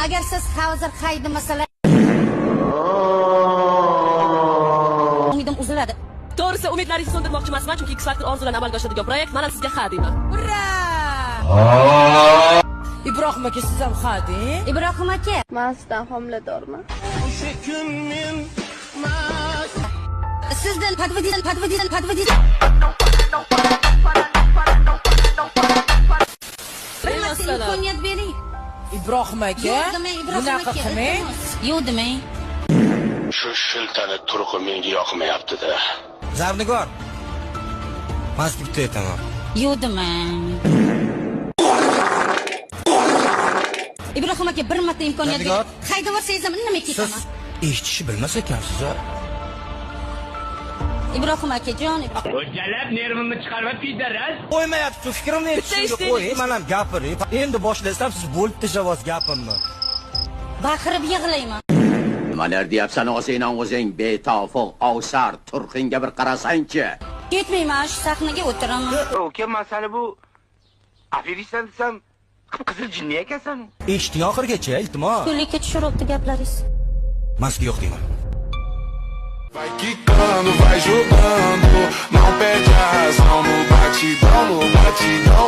Agar siz hozir haydamasalar, umidim uziladi. To'g'risi, umidlaringizni so'ndirmoqchi emasman, chunki X Factor orzularni amalga oshiradigan proyekt. Mana sizga ha deyman. Ura! Ibrohim aka, siz ham ha deng. Ibrohim aka, Man sizdan homiladorman. Sizdan подводить, подводить, подводить. Bir marta Bemassalam. Imkoniyat bering. Ibrohim aka, Yo'q demang, Ibrohim bunaqa aka, qilmang. Iltimos. Yo'q demang. Shu shiltani turqi menga yoqmayapti-da. Zarnigor. Man sizga bitta aytaman. Yo'q demang. Ibrohim aka, bir marta imkoniyat bering. Zarnigor. Haydavorsangiz ham indamay Siz ketaman. Eshitishni bilmas ekansiz, a? Ibrohim akajon. Jalab nervimni chiqarma, пидарас. Qo'ymayapsiz, fikrimni aytishimga eshiting. Qo'ying, man ham gapiray. Endi boshlasam, siz bo'lib tashlayapsiz gapimni. Baqirib yig'layman. Nimalar deyapsan o'zingdan o'zing, betofiq ovsar, turqingga bir qarasangchi. Ketmayman, shu sahnaga o'tiraman. Uka, man seni bu aferistsan desam, qip-qizil jinni ekansan. Eshiting oxirigacha, iltimos. Ko'likka tushiryapti gaplaringiz. Man sizga yo'q deyman. Vai quicando, vai jogando, não perde a razão no batidão, no batidão.